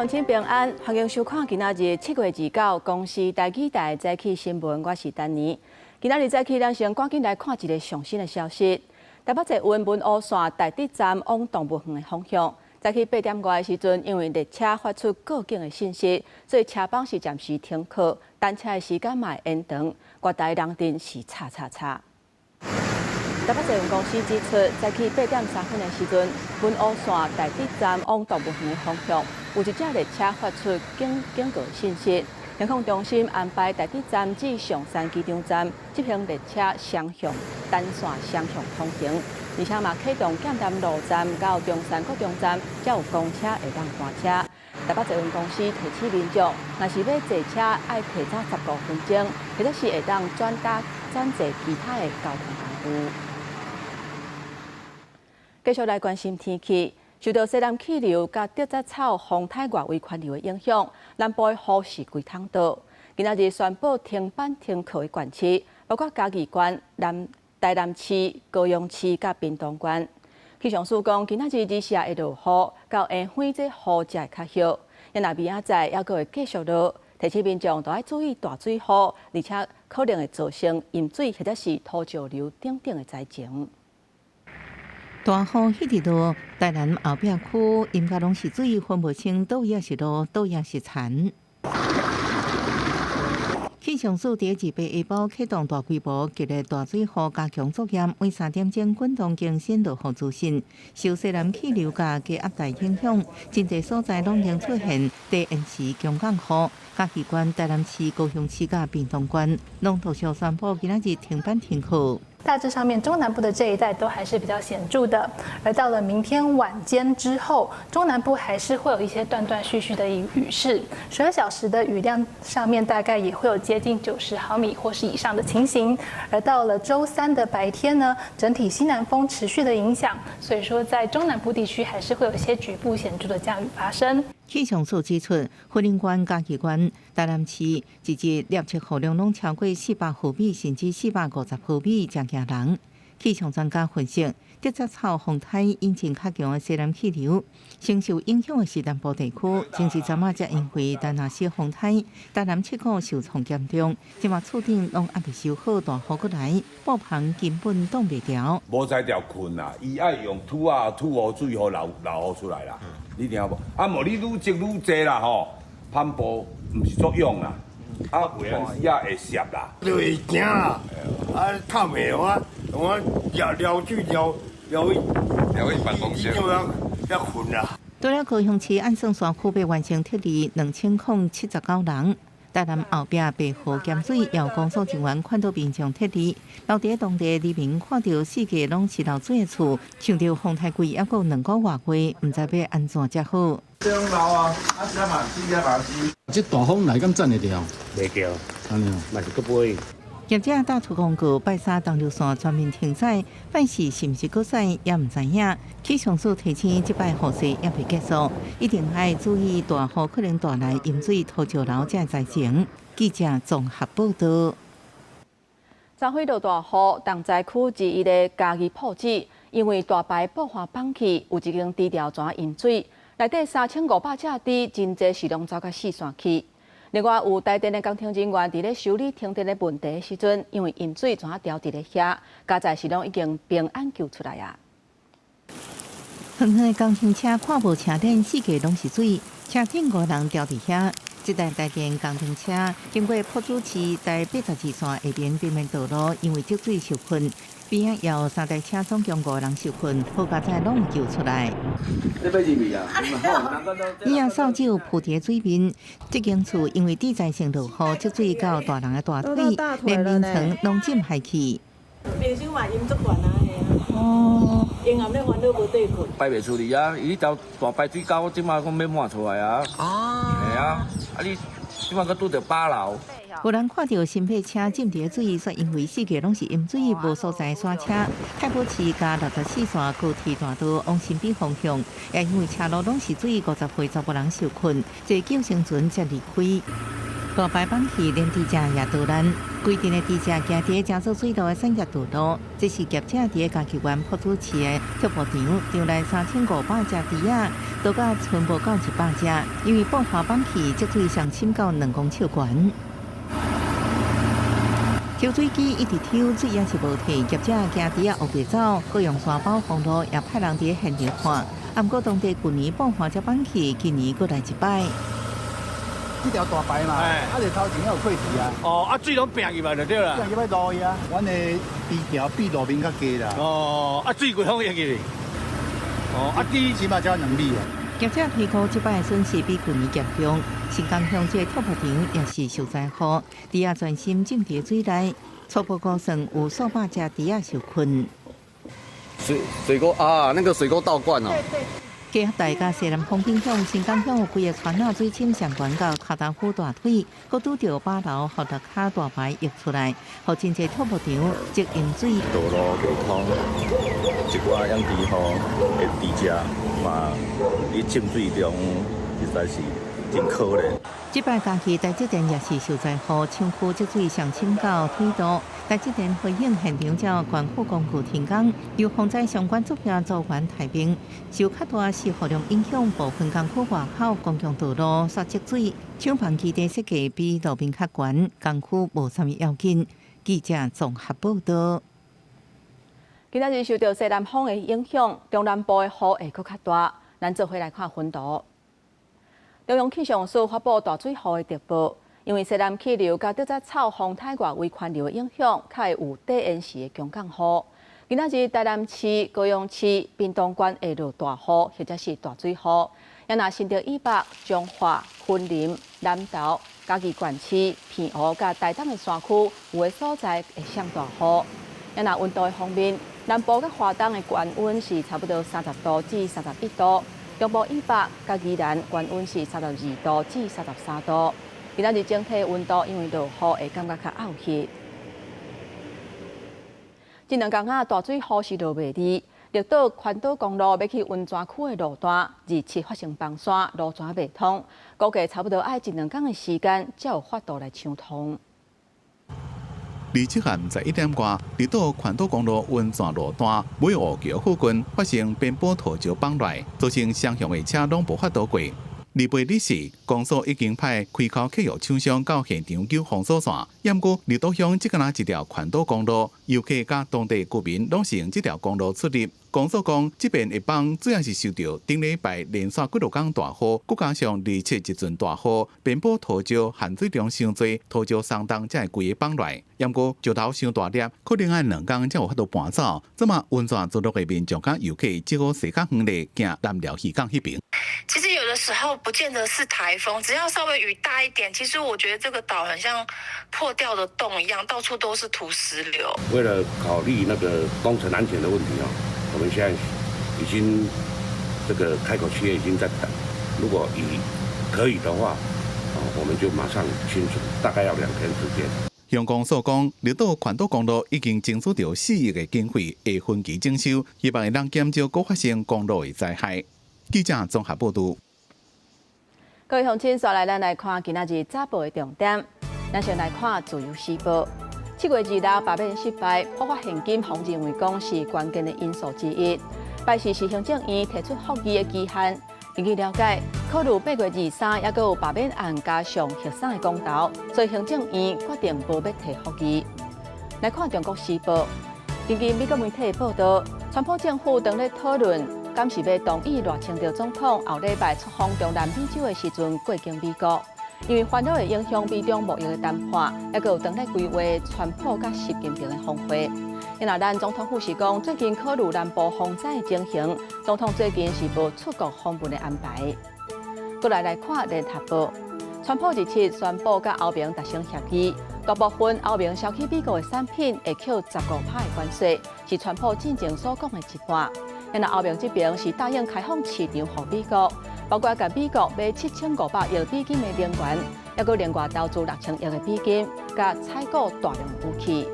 鄉親平安，歡迎收看今仔日7月29公視台語台早起新聞，我是丹妮。今仔日早起，咱先趕緊來看一个上新的消息。台北捷運文湖線大直站往動物園的方向，早起8點外的時陣，因為列車發出告警的信息，所以車班是暫時停課，等車的時間嘛會延長。月台人陣是叉叉叉。台北捷運公司指出，早起8點3分的時陣，文湖線大直站往動物園的方向，有一隻列車發出警告信息。航空中心安排大直站至松山機場站執行列車雙向單線雙向通行，而且嘛啟動劍潭路站到中山國中站，才有公車會當換車。台北捷運公司提醒民眾，若是欲坐車，愛提早15分鐘，或者是會當轉搭轉坐其他的交通工具。繼續來關心天氣，受到西南氣流佮著雜草風颱外圍環流的影響，南部的雨是規桶倒。今仔日宣布停班停課的縣市，包括嘉義縣、南台南市、高雄市佮屏東縣。氣象署講，今仔日二時會落雨，到下昏這雨才會較歇。若明仔載猶閣會繼續落，提醒民眾都愛注意大水雨，而且可能會造成淹水或者是土石流等等的災情。大雨彼直落，台南後壁區淹甲攏是水，分無清佗位是路，佗位是田。氣象署佇28下晡啟動大規模級的大水雨加強作業，每3點鐘滾動更新落雨資訊。受西南氣流佮低壓帶影響，真濟所在攏已經出現低延時強降雨。嘉義縣、台南市、高雄市佮屏東縣，攏陸續宣布今仔日停班停課。大致上面，中南部的這一帶都還是比較顯著的，而到了明天晚間之後，中南部還是會有一些斷斷續續的雨勢，12小時的雨量上面大概也會有接近90毫米或是以上的情形。而到了週三的白天呢，整體西南風持續的影響，所以說在中南部地區還是會有一些局部顯著的降雨發生。氣象署指出，雲林縣、嘉義縣、台南市一日錄測雨量攏超過400毫米，甚至450毫米，誠驚人。氣象專家分析，著雜草風颱引進較強的西南氣流，承受影響的是南部地區。前一陣仔才因為達拿斯風颱，台南七股受創嚴重，這馬厝頂攏猶未修好，大雨閣來，布棚根本擋袂牢。無才調困啦，伊愛用土仔土雨水予流流雨出來啦。你聽無？啊，無你愈積愈濟啦吼，帆布毋是足用啦，啊，有陣時啊會濕啦。就會驚啦，啊，透袂啊，我撩撩水撩撩去撩去辦公室，遐睏啦。除了高雄市按算山區欲完成撤離2079人，台南後壁白河鹹水，也有工作人員勸導民眾撤離。留佇當地里民看著四界攏是漏水的厝，想著風颱季猶閣有2個外月，毋知欲按怎才好。這種漏啊，啊這嘛是，這嘛是。這大風來敢棧會牢？袂牢，按呢，嘛是閣飛。業者打出公告，拜三東流線全面停駛，拜四是毋是閣駛也毋知影。氣象署提醒，這擺雨勢猶未結束，一定愛注意大雨可能帶來淹水、土石流這災情。記者綜合報道。昨昏落大雨，重災區之一的嘉義朴子，因為大排布花崩去，有一間豬寮怎淹水，內底3500隻豬，真濟是攏走甲四散去。另外，有台電的工程人員佇咧修理停電的問題的時陣，因為淹水怎牢佇咧遐，佳哉是攏已經平安救出來啊！遠遠的工程車看無車頂，四界攏是水，車頂五人牢佇遐。這台台電工程車經過朴子市台82線下邊平面道路，因為積水受困，邊仔也有三台車總共五人受困，好佳哉攏有救出來。伊也掃帚鋪佇水面，這間厝因為地災性落雨，積水到大人的大腿，連眠床攏浸海去。平常嘛淹足懸啊，嘿啊。哦。陰暗咧煩惱無地睏。排袂出去啊！伊條大排水溝，這馬講欲滿出來啊。哦。嘿啊，啊你這馬閣拄著8樓。有人看著新白車浸佇水，煞因為四界攏是淹水，無所在煞車。太保市佮64線高鐵大道往新北方向，也因為車路攏是水，50歲查埔人受困，坐救生船才離開。大排放棄連豬隻也逃難，規陣的豬隻行佇嘉做水路的產業道路，這是業者佇嘉義縣朴子市的畜牧場，場內3500隻豬仔，都甲賰無夠100隻，因為布花放棄積水上深到2公尺懸。抽水機一直抽，水也是無退，業者驚豬仔烏白走，閣用沙包封路，也派人佇現場看。啊，毋過當地舊年布花才放棄，今年閣來一擺。這條大排嘛，啊，就頭前有過去啊。哦，啊，水攏拼入來就對啦。拼入來路去啊，阮的豬橋比路面較低啦。哦，啊，水規風淹入去。哦，啊，低起碼才2米啊。業者推估這擺損失比舊年嚴重，新港鄉這畜牧場也是受災戶，豬仔全身浸佇水內，初步估算有數百隻豬仔受困。水溝啊，那個水溝倒灌哦。對對。結合大家西南風影響，新港鄉有幾個村仔水深上懸到跤頭趺大腿，閣拄著飽流，予轆跤大排溢出來，予真濟畜牧場積淹水。道路袂通，一寡養豬戶的豬隻嘛，佇浸水中，實在是真可憐。這擺嘉義台積電也是受災戶，廠區積水上深到腿肚。台積電回應現場才關庫工具停工，由防災相關作業組員待命。受較大釋雨量影響，部分工區外口公共道路煞積水，廠房基地設計比路面較懸，工區無啥物要緊。記者綜合報道。今仔日受著西南風的影響，中南部的雨會閣較大。咱做伙來看雲圖。中央氣象署發布大水雨的特報，因為西南氣流佮著雜草風颱外圍環流的影響，較會有短延時的強降雨。今仔日台南市、高雄市、屏東縣會落大雨或者是大水雨。也若新竹以北、彰化、雲林、南投、嘉義縣市、澎湖佮台東的山區，有的所在會降大雨。也若溫度的方面，南部佮華東的高溫是差不多30度至31度。中部以北佮宜蘭高溫是32度至33度。今仔日整體溫度因為落雨會感覺較漚熱。這兩工啊，大水雨是落袂離，綠島環島公路欲去溫泉區的路段，27發生崩山，路線袂通，估計差不多愛一兩工的時間，才有法度來暢通。27暗11點外，綠島環島公路溫泉路段尾湖橋附近發生邊坡土石崩落，造成雙向的車攏無法度過。28日時，公所已經派開口客藥廠商到現場救封鎖線。毋過綠島鄉這敢若一條環島公路，遊客佮當地居民攏是用這條公路出入。公所講，這邊的崩主要是受著頂禮拜連續幾落工大雨，閣加上27一陣大雨，邊坡土石含水量傷濟，土石鬆動才會規个崩落。毋過石頭傷大粒，可能愛2工才有法度搬走。這馬溫泉村落的民眾佮遊客只好踅較遠咧，行南寮漁港彼邊。其實有的時候不見得是颱風，只要稍微雨大一點，其實我覺得這個島很像破掉的洞一樣，到處都是土石流。為了考慮那個工程安全的問題哦，我們現在已經這個開口企業已經在等，如果雨可以的話，我們就馬上清除，大概要2天時間。鄉公所講，綠島環島公路已經爭取著4億的經費，會分期整修，希望會當減少閣發生公路的災害。記者綜合報道。各位鄉親，紲來咱來看今仔日早報的重點。咱先來看《自由時報》。7月26罷免失敗，破發現金予認為講是關鍵的因素之一。拜四是行政院提出覆議的期限。根據了解，考慮8月23猶閣有罷免案加上協商的公投，所以行政院決定無欲提覆議。來看《中國時報》，根據美國媒體的報道，川普政府當咧討論，敢是欲同意賴清德總統後禮拜出訪中南美洲的時陣過境美國，因為煩惱會影響美中貿易的談判，猶閣有當咧規劃川普佮習近平的峰會。若咱總統府是講，最近考慮南部風災的情形，總統最近是無出國訪問的安排。閣來看聯合報，川普27宣布佮歐盟達成協議，大部分歐盟銷去美國的產品會扣15%的關稅，是川普進前所講的一半。若歐盟這邊是答應開放市場予美國，包括共美國買7500億美金的能源，猶閣另外投資6000億的美金，佮採購大量武器。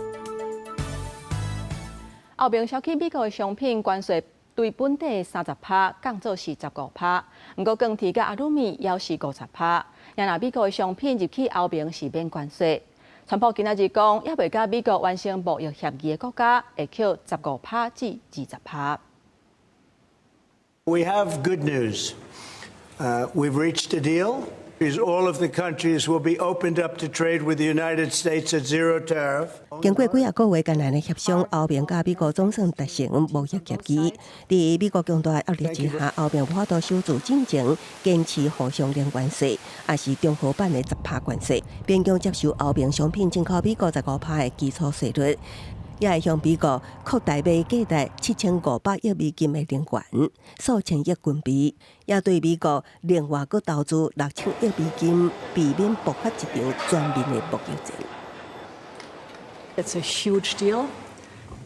歐盟銷去美國的商品關稅對對本底30趴降做是15趴。毋過鋼鐵佮阿魯米猶是50趴。也若美國的商品入去歐盟是免關稅。川普今仔日講，猶未佮美國完成貿易協議的國家，會扣15趴至20趴。 We have good news. We've reached a deal. All of the countries will be opened up to trade with the United States at zero tariff. 經過幾仔個月艱難的協商，歐盟佮美國總算達成貿易協議。佇美國強大壓力之下，歐盟無法度守住進前堅持互相零關稅，抑是中和版的十趴關稅，勉強接受歐盟商品進口美國15趴的基礎稅率，也會向美國擴大買價值7500億美金的能源、數千億軍備，也對美國另外閣投資6000億美金，避免爆發一場全面的貿易戰。 It's a huge deal.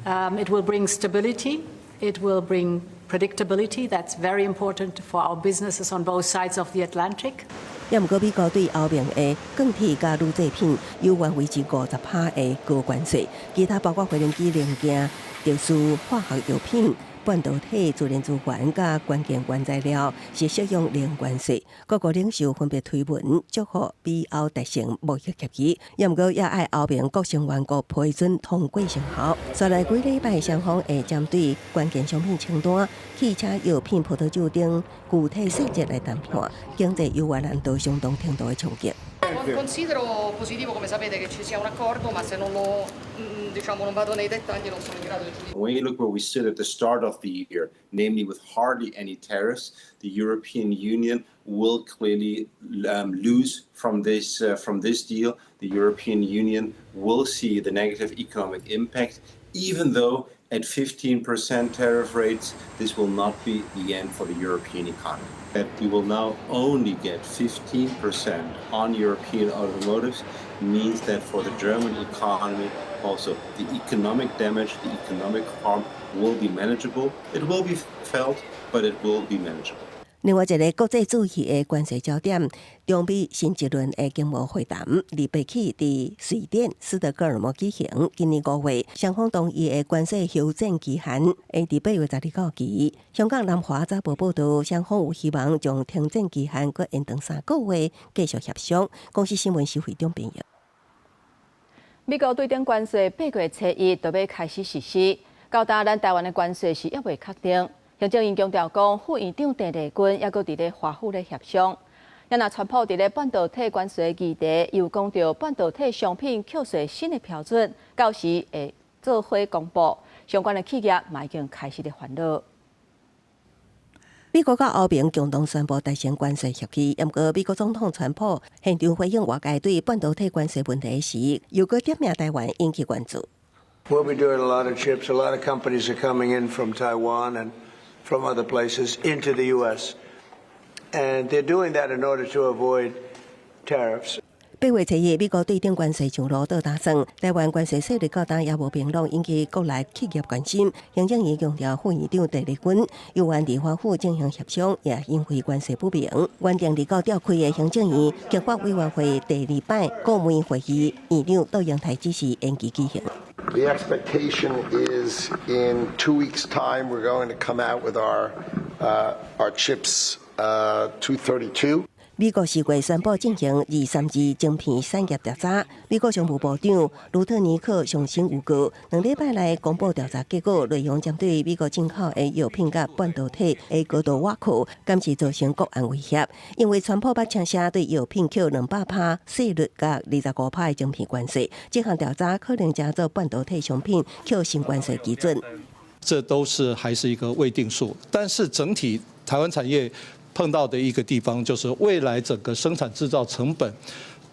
It will bring stability. It will bring predictability. That's very important for our businesses on both sides of the Atlantic. 也毋過，美國對歐盟的鋼鐵佮鋁製品猶原維持50趴的高關稅，其他包括飛行機零件、特殊化學藥品、半導體、自然資源佮關鍵原材料是適用零關稅。各國領袖分別推文祝賀美歐達成貿易協議，也毋過也愛歐盟各成員國批准通過生效。紲來幾禮拜，雙方會針對關鍵商品清單、汽車、藥品、葡萄酒等具體細節來談判，經濟猶原難逃相當程度的衝擊。 Considero positivo, come sapete, che ci sia un accordo, ma se non lo, diciamo, non vado nei dettagli non sono in grado di giudicare. When you look where we sit at the start of the year, namely with hardly any tariffs, the European Union will clearly lose from this deal. The European Union will see the negative economic impact, even though at 15% tariff rates, this will not be the end for the European economy. That we will now only get 15% on European automotives means that for the German economy, also the economic damage, the economic harm will be manageable. It will be felt, but it will be manageable. 另外一个國際注意的關稅焦點，中美新一輪的經貿會談，禮拜起佇瑞典斯德哥爾摩舉行。今年5月，雙方同意的關稅休戰期限會佇8月12到期。香港南華早報報導，雙方有希望將停戰期限閣延長3個月，繼續協商。公視新聞徐惠中編譯。美國對等關稅8月初一就欲開始實施，到今咱台灣的關稅是猶未確定。行政院強調講，副院長鄭麗君猶閣佇咧華府咧協商。也若川普佇咧半導體關稅議題，又講著半導體商品扣稅新的標準，到時會做伙公布，相關的企業嘛已經開始咧煩惱。美國佮歐盟共同宣布達成關稅協議，毋過美國總統川普現場回應外界對半導體關稅問題時，又閣點名台灣引起關注。 We'll be doing a lot of chips. A lot of companies are coming in from Taiwan and from other places into the U.S. And they're doing that in order to avoid tariffs. 8月初一，美國對等關稅上路倒打算，台灣關稅稅率到今猶無明朗，引起國內企業關心。行政院強調，副院長鄭麗君猶原佇華府進行協商，也因為關稅不明，原定二九召開的行政院經法委員會第二擺顧問會議，院長杜英台指示延期舉行。 The expectation is in 2 weeks' time we're going to come out with our chips 232. 美國4月宣布進行232晶片產業調查。美國商務部長盧特尼克上新預告，2禮拜內公布調查結果，內容針對美國進口的藥品佮半導體的高度挖扣，敢是造成國安威脅。因為川普捌聲聲對藥品扣200趴稅率佮25趴的晶片關稅，這項調查可能成做半導體商品扣新關稅基準。這都是還是一個未定數，但是整體台灣產業碰到的一個地方，就是未來整個生產製造成本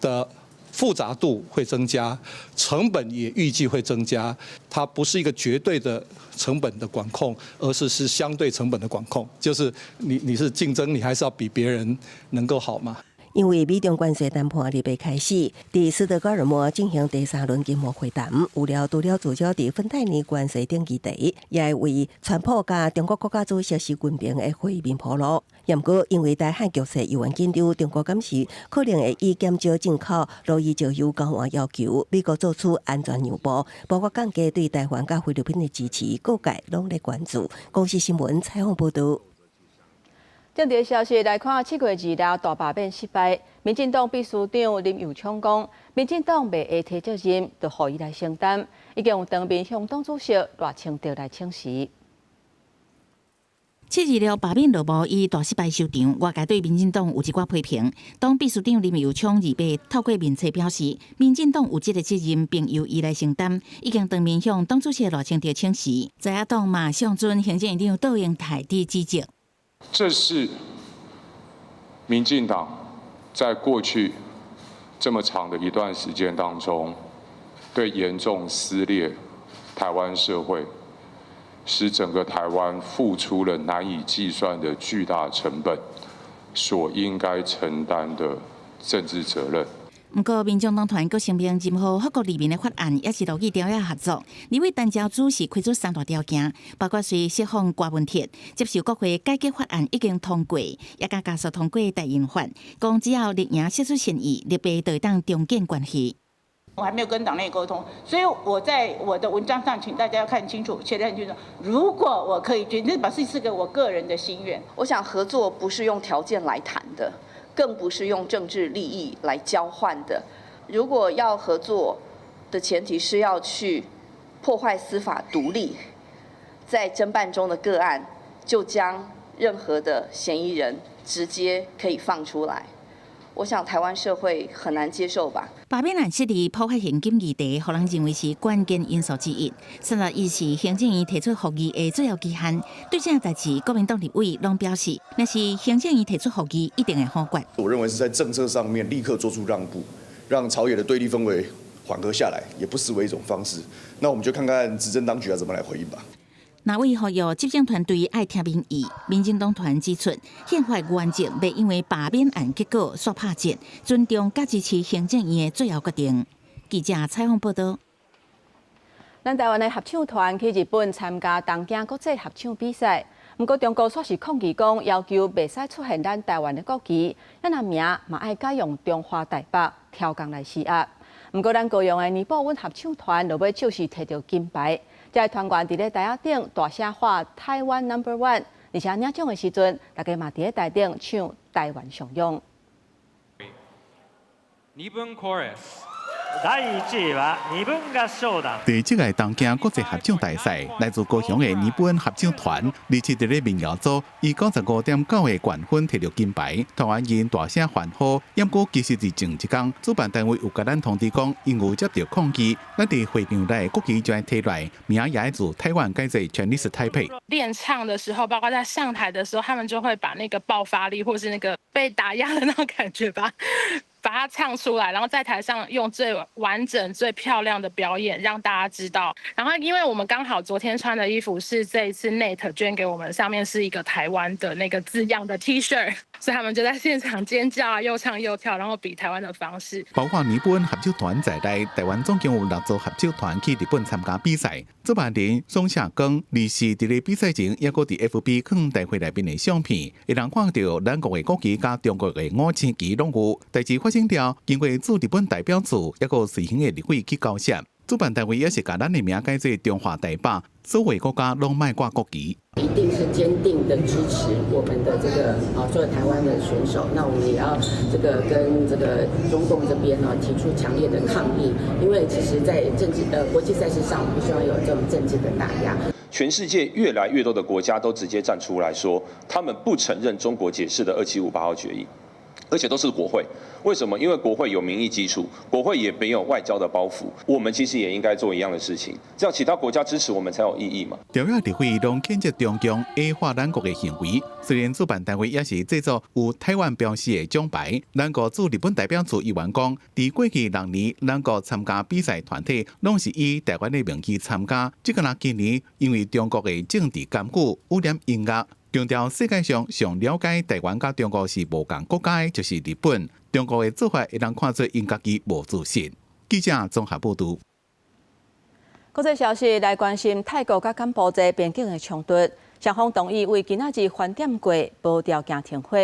的複雜度會增加，成本也預計會增加。它不是一個絕對的成本的管控，而是相對成本的管控，就是你是競爭，你還是要比別人能夠好嘛。因為美中關稅談判禮拜開始，佇斯德哥爾摩進行第三輪經貿會談，有了除了聚焦佇芬太尼關稅等議題，也會為川普佮中國國家主席習近平的會面鋪路。毋過，因為台海局勢猶原緊張，中國敢是可能會以減少進口羅伊石油交換要求，美國做出安全讓步，包括降低對台灣佮菲律賓的支持，各界攏咧關注。公視新聞採訪報導。政治消息來看，7月2日大罷免失敗，民進黨秘書長林右昌講，民進黨袂會推責任，就予伊來承擔，已經有當面向黨主席賴清德來請辭。7/26罷免落幕，以大失敗收場，外界對民進黨有一寡批評。黨秘書長林右昌28透過面冊表示，民進黨有這個責任，並由伊來承擔，已經當面向黨主席賴清德請辭。在野黨嘛上陣行政院長卓榮泰佇指責。這是民進黨在過去這麼長的一段時間當中，對嚴重撕裂台灣社會，使整個台灣付出了難以計算的巨大成本，所應該承擔的政治責任。毋過，民眾黨團閣聲明，任何禍國利民的法案，也是樂意朝野合作。立委陳朝主是開出三大條件，包括隨釋放郭文鐵、接受國會改革法案已經通過，也佮加速通過代孕法，講只要綠營釋出善意，綠白就會當重建關係。我還沒有跟黨內溝通，所以我在我的文章上，請大家要看清楚，寫得很清楚。如果我可以決定，這表示是個我個人的心願。我想合作不是用條件來談的。更不是用政治利益來交換的。如果要合作的前提是要去破壞司法獨立，在偵辦中的個案就將任何的嫌疑人直接可以放出來，我想台灣社會很難接受吧。罷免案涉及普發現金議題，予人認為是關鍵因素之一。31日是行政院提出復議的最後期限。對這項代誌，國民黨立委攏表示，若是行政院提出復議，一定會否決。我認為是在政策上面立刻做出讓步，讓朝野的對立氛圍緩和下來，也不失為一種方式。那我們就看看執政當局要怎麼來回應吧。那為呼籲執政團隊愛聽民意，民進黨團指出，憲法原則袂因為罷免案結果煞拍折，尊重佮支持行政院的最後決定。記者採訪報導。咱台灣的合唱團去日本參加東京國際合唱比賽，毋過中國煞是抗議講，要求袂使出現咱台灣的國旗，咱若名嘛愛改用中華台北，刁工來施壓。毋過咱高雄的尼布穩合唱團落尾就是提著金牌。這个團員佇咧台仔頂大聲喊台灣 Number One，而且領獎的時陣，大家嘛佇咧台頂唱台灣上勇。二分 chorus。第一位は二分合唱団。第這個東京國際合唱大賽，來自高雄的尼布恩合唱團，27佇咧民謠組以95.9個冠分提著金牌，團員𪜶大聲歡呼。毋過其實佇前一工，主辦單位有共咱通知講，𪜶有接著抗議，咱佇會場內國旗將提來，名也自台灣改做 Chinese Taipei。練唱的時候，包括在上台的時候，他們就會把那個爆發力，或是那個被打壓的那種感覺吧。把它唱出來，然後在台上用最完整、最漂亮的表演讓大家知道。然後，因為我們剛好昨天穿的衣服是這一次 NET 捐給我們，上面是一個台灣的那個字樣的 T-shirt，所以他們就在現場尖叫啊，又唱又跳，然後比台灣的方式。包括尼布恩合唱團在內，台灣總共有六組合唱團去日本參加比賽。主辦人宋夏剛，24佇咧比賽前，猶閣佇 FB 放大會內面的相片，會當看著咱國的國旗佮中國的五星旗攏有。代誌發生了，經過駐日本代表處，猶閣隨行的立委去交涉。主辦單位也是共咱的名改做中華台北，所有國家攏莫掛國旗。一定是堅定的支持我們的這個啊，做台灣的選手。那我們也要這個跟這個中共這邊呢提出強烈的抗議，因為其實，在政治的國際賽事上，我們不希望有這種政治的打壓。全世界越來越多的國家都直接站出來說，他們不承認中國解釋的2758號決議。而且都是國會，為什麼？因為國會有民意基礎，國會也沒有外交的包袱。我們其實也應該做一樣的事情，這樣其他國家支持我們才有意義嘛。朝野立委攏譴責中共矮化咱國的行為，雖然主辦單位也是製作有台灣標識的獎牌，咱國駐日本代表處議員講，佇過去6年，咱國參加比賽團體攏是以台灣的名義參加，這個若今年因為中國的政治干預，污染音樂。強調世界上上了解台灣佮中國是無仝國家的，就是日本。中國的做法會當看做𪜶家己無自信。記者綜合報導。國際消息來關心泰國佮柬埔寨邊境的衝突，雙方同意為今仔日翻點過無條件停火。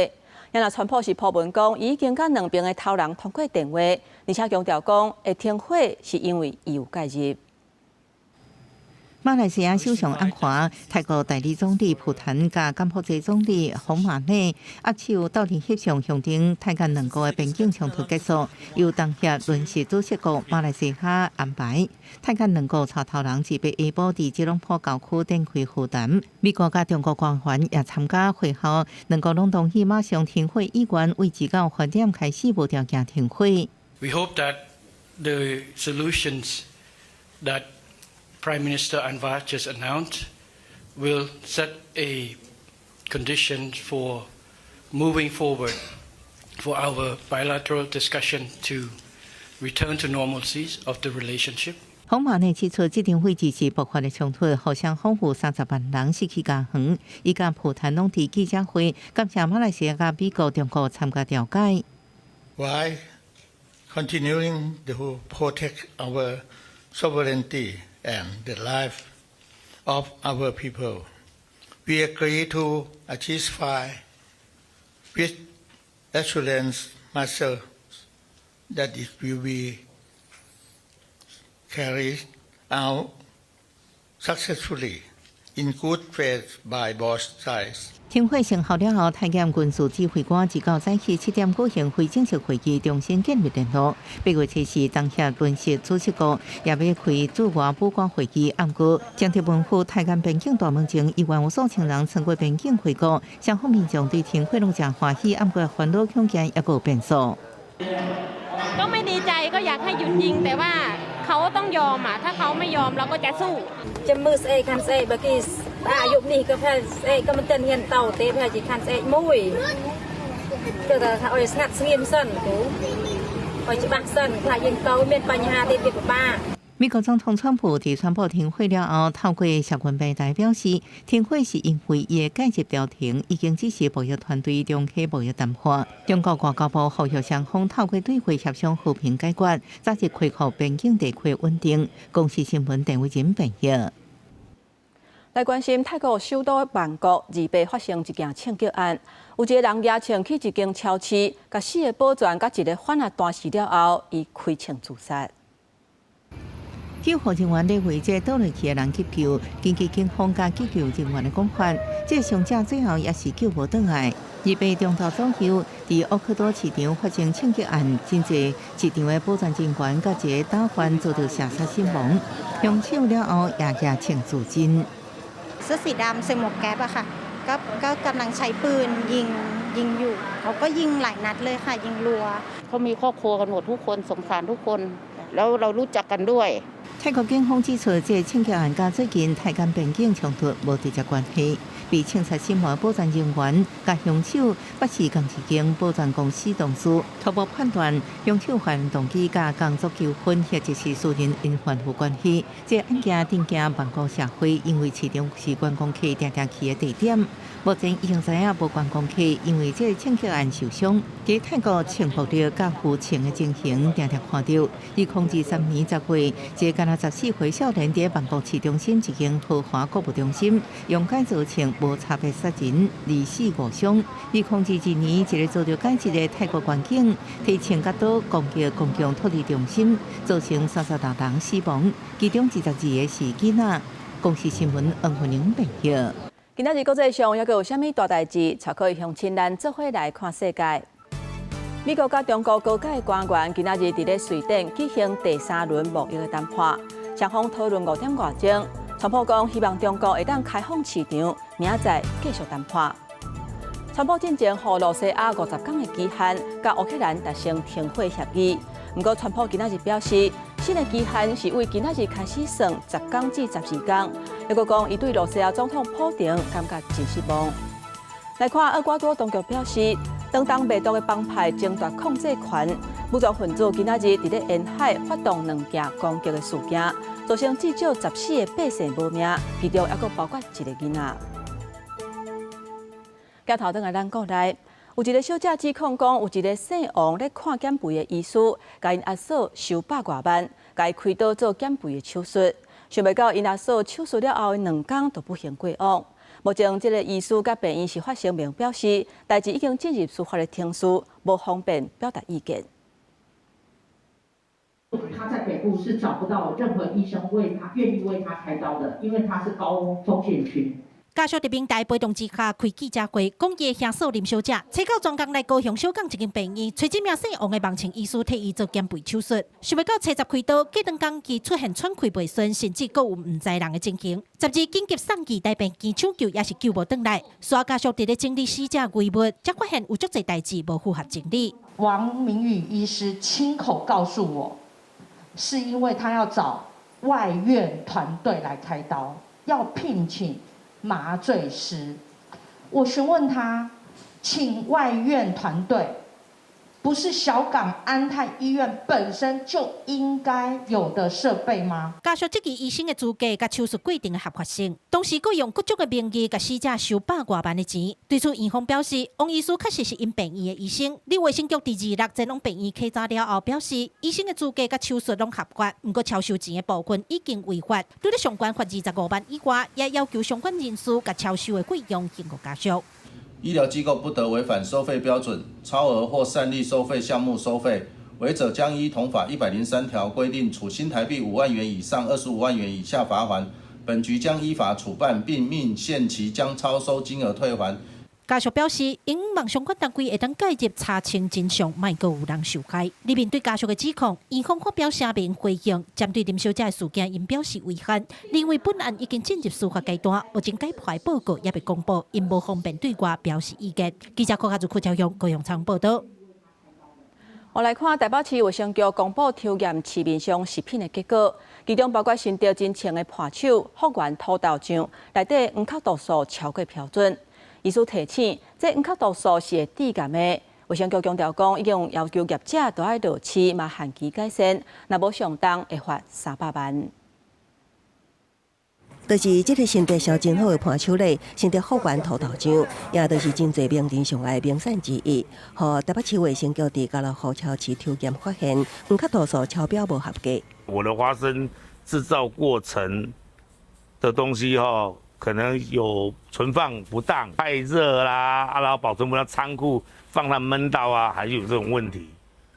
然後川普是鋪文講，已經佮兩邊的頭人通過電話，而且強調講會停火是因為伊有介入。馬來西亞首相安華、泰國代理總理蒲譚佮柬埔寨總理洪馬內握手鬥陣翕相，象徵泰柬兩國的邊境衝突結束。由東協輪值主席國馬來西亞安排，泰柬兩國帶頭人自八下晡佇吉隆坡郊區展開會談。美國佮中國官員也參加會後，兩國攏同意馬上停火意願，為直到飯點開始無條件停火。 We hope that the solutions that Prime Minister Anwar just announced will set a condition for moving forward for our bilateral discussion to return to normalcy of the relationship. 洪馬內指出，這場危機是爆發的衝突，予雙方有30萬人失去家園。伊佮蒲譚攏佇記者會感謝馬來西亞佮美國、中國參加調解。 While continuing to protect our sovereignty and the life of our people, we agree to a ceasefire with assurance measures that it will be carried out successfully in good faith by both sides. 停火生效了後，泰柬軍事指揮官自到早起7點舉行非正式會議，重新建立聯絡。8月7日，東協輪值主席國也欲開駐外武官會議，毋過鄭特文赴泰柬邊境大門前，依然有數千人穿過邊境回國。雙方民眾對停火攏誠歡喜，毋過煩惱恐驚猶閣有變數。 ก็ไม่ดีใจก็อยากให้หยุดยิงแต่ว่าเขาต้องยอมอ่ะถ้าเขาไม่ยอมเราก็จะสู้ ចាំមើលស្អែកខាន់ស្អែកបើគេស្អាយប់នេះក៏ប្រហែលស្អែកក៏មិនទាន់ហ៊ានតទេប្រហែលជាខាន់ស្អែកមួយគឺថាឲ្យស្ងាត់ស្ងៀមសិនគ្រូឲ្យច្បាស់សិនខ្លាចយើងទៅមានបញ្ហាទៀតវាពិបាក 美國總統川普佇宣布停火了後，透過社群平台表示，停火是因為伊的介入調停，已經支持貿易團隊重啟貿易談判。中國外交部呼籲雙方透過對話協商和平解決，早日恢復邊境地區穩定。公視新聞鄧偉仁編譯。來關心泰國首都曼谷28發生一件槍擊案，有一個人攑槍去一間超市，共四个保全佮一個販仔彈死了後，伊開槍自殺。救護人員咧為這倒落去的人急救，根據警方佮急救人員的講法，這個傷者最後也是救無轉來。28中晝左右，佇奧克多市場發生槍擊案，真濟市場的保全人員佮一個打販遭到射殺身亡，兇手了後也攑槍自盡。 เสื้อสีดำใส่หมวกแก๊ปอะค่ะก็ก็กำลังใช้ปืนยิงยิงอยู่เขาก็ยิงหลายนัดเลยค่ะยิงรัว เขามีครอบครัวกันหมดทุกคนสงสารทุกคนแล้วเรารู้จักกันด้วย 泰國警方指出，這個槍擊案佮最近泰柬邊境衝突無直接關係。被槍殺身亡保全人員佮兇手抑是仝一間保全公司同事，初步判斷兇手犯案動機佮工作糾紛或者是私人恩怨有關係。這個案件震驚曼谷社會，因為市場是觀光客定定去的地點。目前已經知影無觀光客因為這個槍擊案受傷。佇泰國槍暴力佮扶槍的情形，定定看著。2023年10月，一個敢若14歲少年佇曼谷市中心一間豪華購物中心，用改造槍無差別殺人，二死五傷。2022年，一個遭著解職的泰國軍警提槍佮刀攻擊公共托兒中心，造成36人死亡，其中22個是囡仔。公視新聞黃慧玲編譯。今仔日國際上猶閣有啥物大代誌？帶各位鄉親咱做伙來看世界。美國佮中國高階官員今仔日佇咧瑞典舉行第三輪貿易的談判，雙方討論5點外鐘。川普講希望中國會當開放市場，明仔載繼續談判。川普進前予露西亞50工的期限，佮烏克蘭達成停火協議。毋過，川普今仔日表示，新的期限是為今仔日開始算10工至12工。猶閣講，伊對露西亞總統普丁感覺真失望。來看厄瓜多當局表示，當當賣毒的幫派爭奪控制權，武裝分子今仔日佇咧沿海發動兩件攻擊的事件，造成至少14個百姓無命，其中猶閣包括一個囡仔。鏡頭轉來咱國內，有一个小姐指控講，有一个姓王咧看減肥的醫師，共𪜶阿嫂收百外萬，共伊開刀做減肥的手術。想袂到𪜶阿嫂手術了後的2工就不幸過往。目前，這个醫師佮病院是發聲明表示，代誌已經進入司法的程序，無方便表達意見。他在北部是找不到任何醫生為他願意為他開刀的，因為他是高風險群。家屬佇平台陪同之下開記者會，講伊的兄嫂林小姐，初九專工來高雄小港一間病院，揣這名姓王的網情醫師替伊做減肥手術，想袂到初十開刀，隔兩工伊出現喘氣袂順，甚至閣有毋知人的情形。12緊急送去台病院搶救，也是救無轉來。隨後家屬佇咧整理死者遺物，才發現有足濟代誌無符合情理。王明宇醫師親口告訴我，是因為他要找外院團隊來開刀，要聘請麻醉師。我詢問他，請外院團隊，不是小港安泰醫院本身就應該有的設備嗎？家屬質疑醫生的資格佮手術過程的合法性，同時閣用各種的名義共死者收百外萬的錢。對此，院方表示，王醫師確實是𪜶病院的醫生。佇衛生局佇26前往病院稽查了後，表示醫生的資格佮手術攏合法，毋過超收錢的部分已經違法，除了相關罰25萬以外，也要求相關人士共超收的費用還予家屬。醫療機構不得違反收費標準、超額或擅立收費項目收費，違者將依同法103條規定，處新台幣5萬元以上25萬元以下罰鍰。本局將依法處辦，並命限期將超收金額退還。家屬表示，𪜶望相關單位會當介入查清真相，莫閣有人受害。裡面對家屬的指控，院方發表聲明回應，針對林小姐的事件，𪜶表示遺憾，認為本案已經進入司法階段，目前解剖報告猶未公布，𪜶無方便對外表示意見。記者郭家如、柯昭勇、高永昌報道。我來看台北市衛生局公布抽驗市面上食品的結果，其中包括新竹真穿的伴手、福源土豆醬，內底黃曲毒素超過標準。醫師提醒，這黃曲毒素是會致癌的。衛生局強調講，已經要求業者都愛落市嘛限期改善，若無上當會罰300萬。就是這个新竹銷真好的伴手禮，新竹福源土豆醬，也就是真濟名人上愛的名產之一。予台北市衛生局佇家樂福超市抽驗發現，黃曲毒素超標無合格。我的花生製造過程的東西吼，可能有存放不當、太熱啦，啊，然後保存不當，倉庫放它悶到啊，還有這種問題，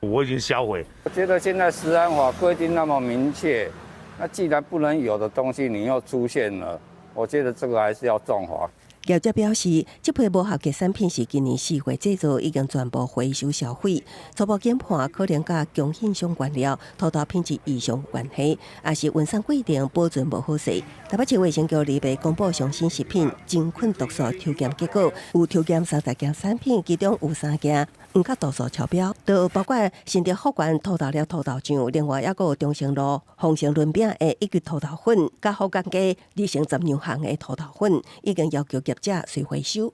我已經銷毀。我覺得現在食安法規定那麼明確，那既然不能有的東西你又出現了，我覺得這個還是要重罰。業者表示，這批無合格產品是今年4月製造，已經全部回收銷毀。初步研判可能佮供應商原料、土豆品質異常有關係，也是運送過程保存無好勢。台北市衛生局2日公布上新食品真菌毒素抽驗結果，有抽驗30件產品，其中有3件黃曲毒素超標，就包括新竹福源土豆粒土豆醬，另外猶閣有中正路豐盛輪餅的一級土豆粉，佮福岡街二成十兩項的土豆粉，已經要求業者隨回收。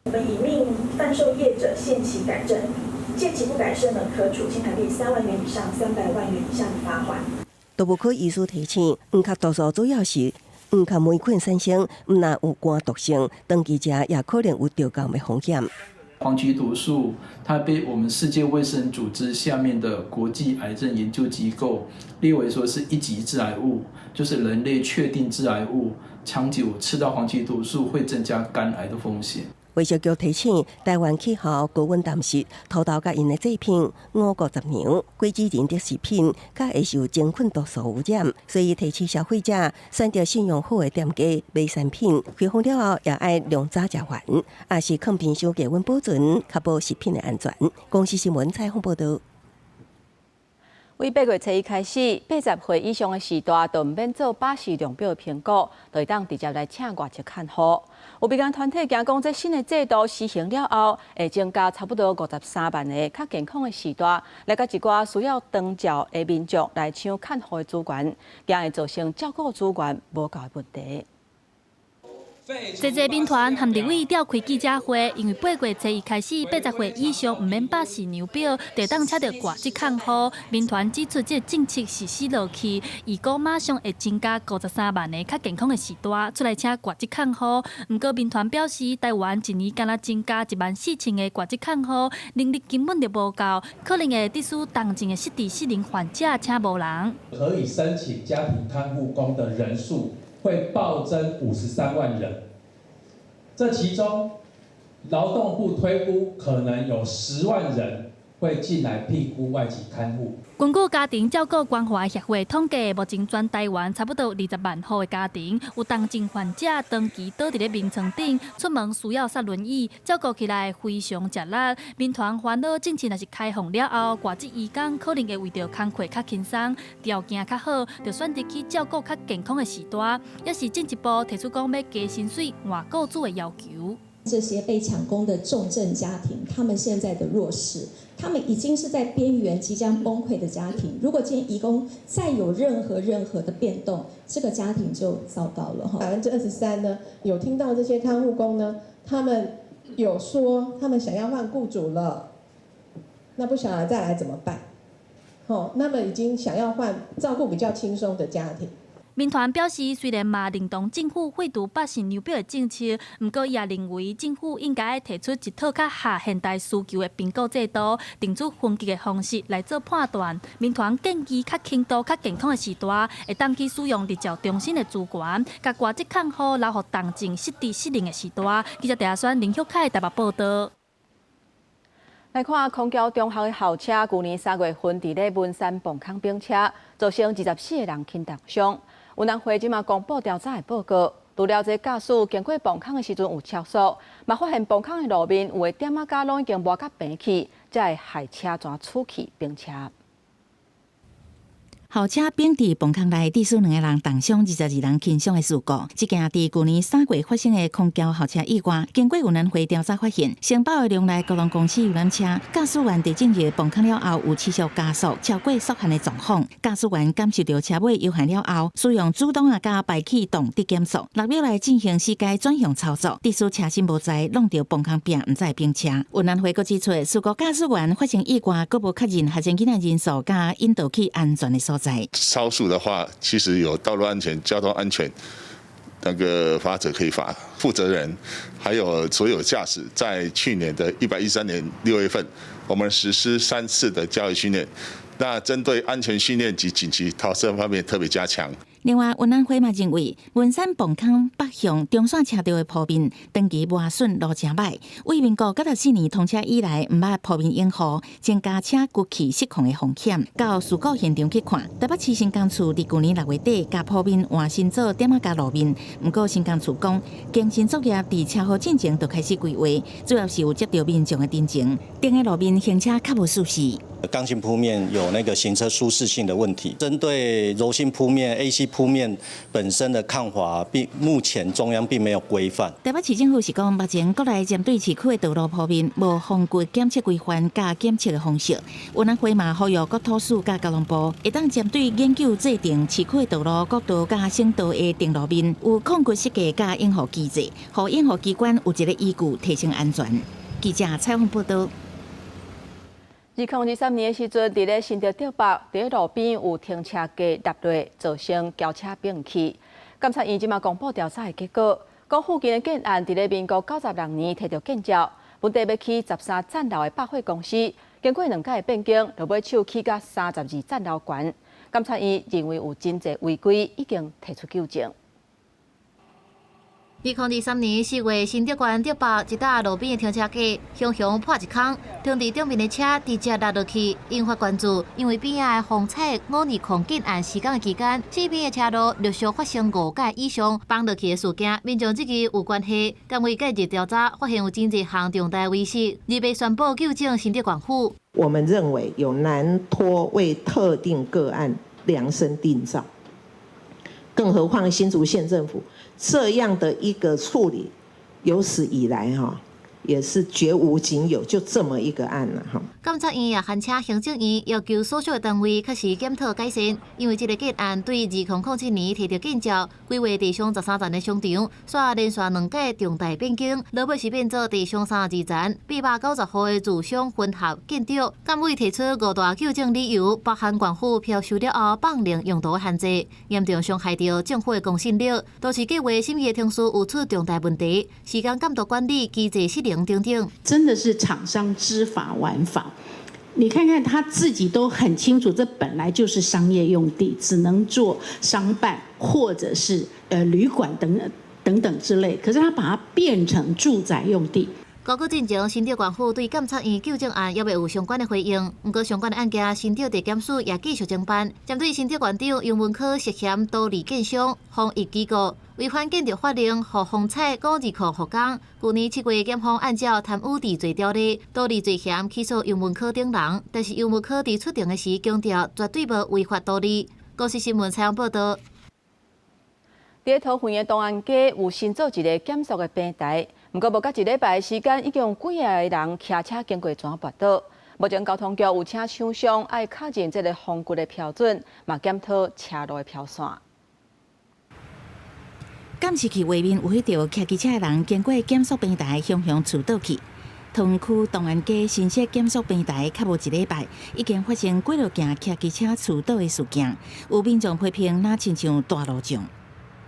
我們已命販售業者限期改正，屆期不改正呢，可處新台幣3萬元以上300萬元以下的罰鍰。動物科醫師提醒，黃曲毒素主要是黃曲霉菌產生，毋但有肝毒性，長期食也可能有著癌的風險。黃曲毒素，它被我們世界衛生組織下面的國際癌症研究機構列為說是一級致癌物，就是人類確定致癌物。長久吃到黃曲毒素會增加肝癌的風險。衛生局提醒，台灣氣候高溫濕時，土豆佮𪜶的製品、五穀雜糧、果子仁等食品，較會受真菌毒素污染，所以提醒消費者選擇信用好的店家買產品，開封了後也愛量早食完，抑是囥冰箱低溫保存，確保食品的安全。公視新聞採訪報導。為8月初一開始，80歲以上的序大就毋免做巴氏量表的評估，就會當直接來請外籍看護。有民間團體驚講，這新的制度實行了後，會增加差不多53萬个較健康的序大，來佮一寡需要長照的民眾來搶看護的資源，驚會造成照顧資源無夠的問題。濟濟民團和立委召開記者會，因為8月初一開始，80歲以上毋免百事量表，就當請著外籍看護。民團指出，這个政策實施落去，預估馬上會增加53萬个較健康的序大出來請外籍看護。毋過民團表示，台灣一年敢若增加1萬4千个外籍看護，能力根本就無夠，可能會致使重症的失智失能患者請無人。可以申請家庭看護工的人數會暴增53萬人，這其中勞動部推估可能有10萬人會進來聘僱外籍看護。根據家庭照顧關懷協會統計，目前全台灣差不多20萬戶的家庭有重症患者長期倒佇咧眠床頂，出門需要煞輪椅，照顧起來非常吃力。民團煩惱政策若是開放了後，外籍移工可能會為著工課較輕鬆、條件較好，就選擇去照顧較健康的序大，也是進一步提出講欲加薪水、換雇主的要求。這些被搶工的重症家庭，他們現在的弱勢，他們已經是在邊緣即將崩潰的家庭。如果今天移工再有任何任何的變動，這個家庭就糟糕了。23%呢，有聽到這些看護工呢，他們有說他們想要換雇主了，那不曉得再來怎麼辦？哦，那麼已經想要換照顧比較輕鬆的家庭。民團表示，雖然嘛認同政府廢除百姓量表的政策，毋過伊也認為政府應該提出一套較合現代需求的評估制度，定出分級的方式來做判斷。民團建議較輕度、較健康的序大，會當去使用日照中心的資源，共外籍看護留予重症失智失能的序大。記者鄭選林旭凱台北報道。來看空橋中學的校車，舊年3月份佇咧文山磅空冰車，造成24個人輕重傷。運安會這馬公布調查的報告，除了這駕駛經過磅空的時陣有超速，嘛發現磅空的路面有的點仔膠攏已經磨甲平去，才會害車船出去冰車。校車冰佇磅空內，致使兩个人重傷，22人輕傷的事故。這件佇舊年3月發生的空橋校車意外，經過運安會調查發現，承包的龍內交通公司遊覽車駕駛員佇進入磅空了後，有持續加速超過速限的狀況。駕駛員感受著車尾油限了後，使用主擋仔佮排氣擋得減速，6秒內進行四階轉向操作，致使車身無在挵著磅空壁，毋知冰車。運安會閣指出，事故駕駛員發生意外，閣無確認學生囡仔人數佮引導去安全的所在。超速的話，其實有道路安全、交通安全那個罰則可以罰。負責人還有所有駕駛，在去年的113年6月份，我們實施3次的教育訓練。那針對安全訓練及緊急逃生方面特別加強。另外，運安會嘛認為，文山磅空北向中線車道的鋪面長期磨損路誠䆀，為民國94年通車以來，毋捌鋪面養護，增加車骨氣失控的風險。到事故現場去看，台北市新工處佇舊年6月底，共鋪面換新做點仔膠路面。毋過新工處講，更新作業佇車禍進前就開始規劃，主要是有接著民眾的陳情，頂个路面行車較無舒適。剛性鋪面有那個行車舒適性的問題，針對柔性鋪面、AC 鋪面本身的抗滑，並目前中央並沒有規範。台北市政府是講，目前國內針對市區的道路鋪面無風掘檢測規範佮檢測的方式。運安會嘛呼籲國土署佮交通部，會當針對研究制定市區的道路、國道佮省道的碇路面有控掘設計佮養護機制，予養護機關有一个依據提升安全。記者採訪報導。2023年的時陣，佇咧新竹竹北，佇咧路邊有停車格落落，造成轎車崩去。監察院這馬公布調查的結果，講附近的建案佇咧民國96年提著建照，本地欲起13層樓的百貨公司，經過兩擺的變更，落尾手起甲32層樓懸。監察院認為有真濟違規，已經提出糾正。2023年4月，新竹縣竹北一搭路邊的停車格，雄雄破一空，停佇頂面的車直接落落去，引發關注。因為邊仔的風采520建案施工的期間，四邊的車路陸續發生五架以上崩落去的事件，民眾質疑有關係。單位介入調查，發現有真濟項重大違失，預備宣布糾正新竹縣府。我們認為有難脫為特定個案量身訂造，更何況新竹縣政府這樣的一個處理，有史以來哈，也是絕無僅有，就這麼一個案啦，哈。監察院也函請行政院要求所屬的單位確實檢討改善，因為這個個案對2007年提著建照，規劃地上13層的商場，煞連續兩屆重大變更，落尾是變做地上32層890戶的住商混合建築。監委提出五大糾正理由，包含縣府票收了後放零用途的限制，嚴重傷害著政府的公信力。都市計劃審議的程序有出重大問題，時間監督管理機制失靈等等。真的是廠商知法玩法。你看看他自己都很清楚，這本來就是商業用地，只能做商辦或者是旅館等等等之類。可是他把它變成住宅用地。高閣進前，新竹縣府對監察院糾正案猶未有相關的回應。毋過相關的案件，新竹地檢署也繼續偵辦。針對新竹縣長游文科涉嫌圖利建商、防疫機構違反建築法令，予風采529護工。舊年7月，檢方按照貪污治罪條例、圖利罪嫌起訴游文科等人，但是游文科佇出庭的時強調絕對無違法圖利。公視新聞採訪報導。佇桃園的東安街有新做一个減速的平台，毋過無到一禮拜的時間，已經有幾仔個人騎車經過怎跋倒。目前交通局有請廠商愛確認這个防骨的標準，嘛檢討車路的標線。監視器畫面有彼著騎機車的人經過減速平台，雄雄跙倒去。桃園區東安街新設減速平台，較無一禮拜，已經發生幾落件騎機車跙倒的事件，有民眾批評，若親像大路障。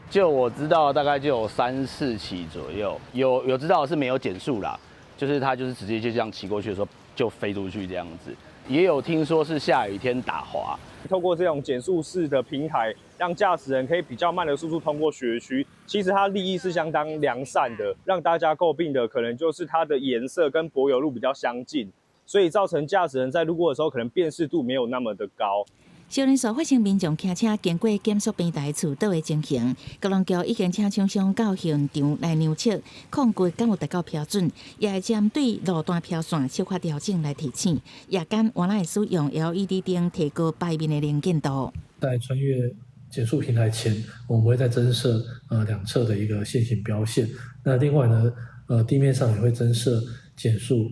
就我知道，大概就有3、4起左右，有知道是沒有減速啦，就是他就是直接就這樣騎過去的時候就飛出去這樣子。也有聽說是下雨天打滑。透過這種減速式的平台，讓駕駛人可以比較慢的速度通過學區，其實它立意是相當良善的。讓大家詬病的可能就是它的顏色跟柏油路比較相近，所以造成駕駛人在路過的時候可能辨識度沒有那麼的高。小連續發生民眾騎車經過減速平台跙倒的情形，交通局已經請廠商到現場來量測控骨敢有達到標準，也會針對路段標線小可調整來提醒。夜間原來會使用 LED 燈提高牌面的能見度。在穿越減速平台前，我們會再增設兩側的一個限行標線。那另外呢，地面上也會增設減速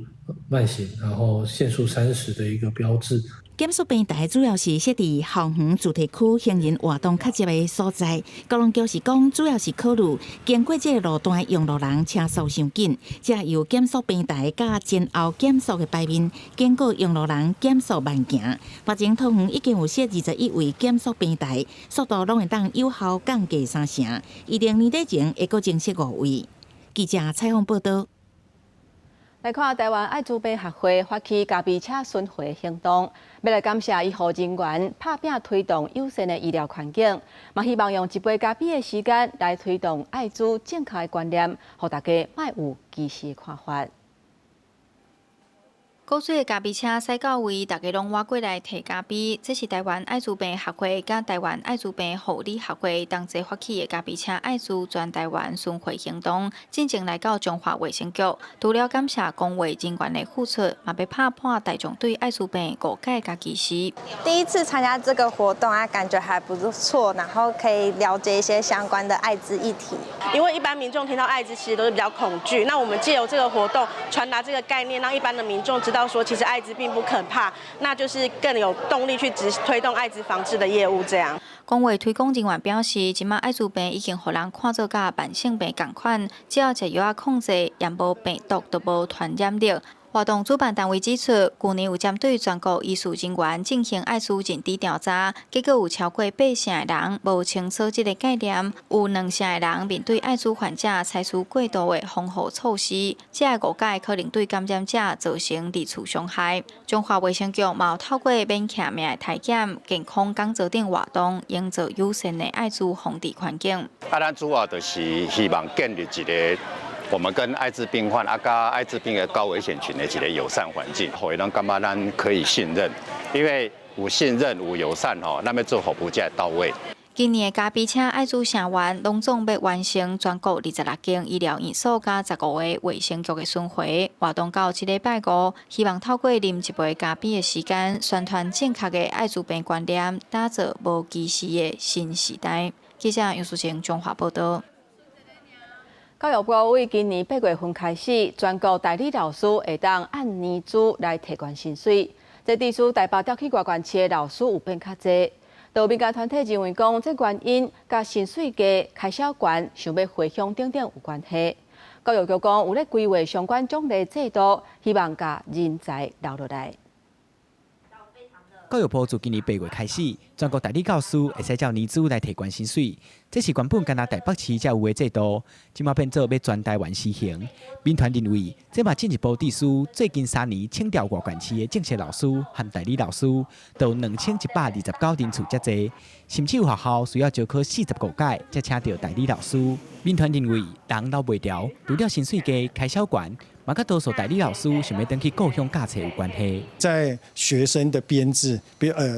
慢行，然後限速30的一個標誌。減速平台主要是設佇校園住宅區行人活動較濟的所在。交通局是講，主要是考慮經過這個路段用路人車速傷緊，才由減速平台佮前後減速的牌面，警告用路人減速慢行。目前桃園已經有設21位減速平台，速度攏會當有效降低3成。預定年底前會閣增設5位。記者採訪報導。來看臺灣愛滋病學會發起咖啡車巡迴行動，欲來感謝醫護人員拍拚推動友善的醫療環境，嘛希望用一杯咖啡的時間來推動艾滋正確的觀念，予大家莫有歧視的看法。古錐的咖啡車駛到位，大家攏倚過來提咖啡。這是臺灣艾滋病學會佮臺灣艾滋病護理學會同齊發起的咖啡車艾滋全臺灣巡迴行動，進前來到彰化衛生局，除了感謝公衛人員的付出，嘛欲拍破大眾對艾滋病誤解佮歧視。第一次參加這個活動啊，感覺還不錯，然後可以了解一些相關的艾滋議題。因為一般民眾聽到艾滋其實都是比較恐懼，那我們藉由這個活動傳達這個概念，讓一般的民眾知道說，其實艾滋並不可怕，那就是更有動力去執推動艾滋防治的業務。這樣。公衛推廣人員表示，這馬艾滋病已經予人看做佮慢性病仝款，只要食藥仔控制，也無病毒就無傳染力。活動主辦單位指出，舊年有針對全國醫事人員進行艾滋認知調查，結果有超過8成的人無清楚這个概念，有2成的人面對艾滋患者採取過度的防護措施，這个誤解可能對感染者造成二次傷害。彰化衛生局嘛有透過免騎命的體檢、健康講座等活動，營造友善的艾滋防治環境。啊，咱主要就是希望建立一个我們跟艾滋病患啊，佮艾滋病的高危險群的一个友善環境，予𪜶感覺咱可以信任，因為有信任有友善吼，咱欲做服務才會到位。今年的咖啡車艾滋聲援，攏總欲完成全國26間醫療院所佮15個衛生局的巡迴活動，到這禮拜五，希望透過啉一杯咖啡的時間，宣傳正確的艾滋病觀念，打造無歧視的新時代。記者楊淑晴彰化報導。教育部為今年八月份開始，全國代理老師會當按年資來提懸薪水。這致使台北調去外縣市的老師有變較濟。有民間團體認為講，這原因佮薪水低、開銷懸、想欲回鄉等等有關係。教育局講有咧規劃相關獎勵制度，希望共人才留落來。教育部自今年八月開始，全國代理教師會使照年資來提懸薪水，這是原本干焦台北市才有的制度，這馬變做欲全台灣施行。民團認為，這嘛進一步致使最近三年請調外縣市的正式老師和代理老師，都有2129人次遮濟，甚至有學校需要招考45屆才請著代理老師。民團認為，人留袂牢，除了薪水低、開銷懸，嘛佮多數代理老師想欲轉去故鄉教冊有關係。在學生的編制，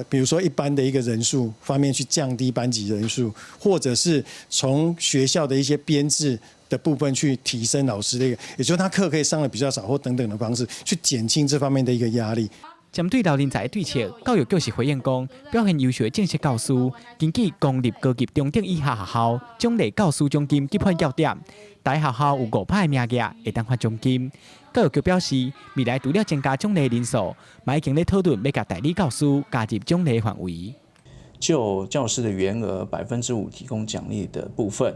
比如說一般的一個人數方面去降低班級人數，或者是從學校的一些編制的部分去提升老師的一個，也就是他課可以上的比較少，或等等的方式去減輕這方面的一個壓力。針對留人才的對策，教育局是回應講，表現優秀的正式教師，根據公立高級中等以下學校獎勵教師獎金給發要點，逐學校有五趴的名額會當發獎金。教育局表示，未來除了增加獎勵人數，嘛已經咧討論欲共代理教師加入獎勵範圍。就教師的員額5%提供獎勵的部分，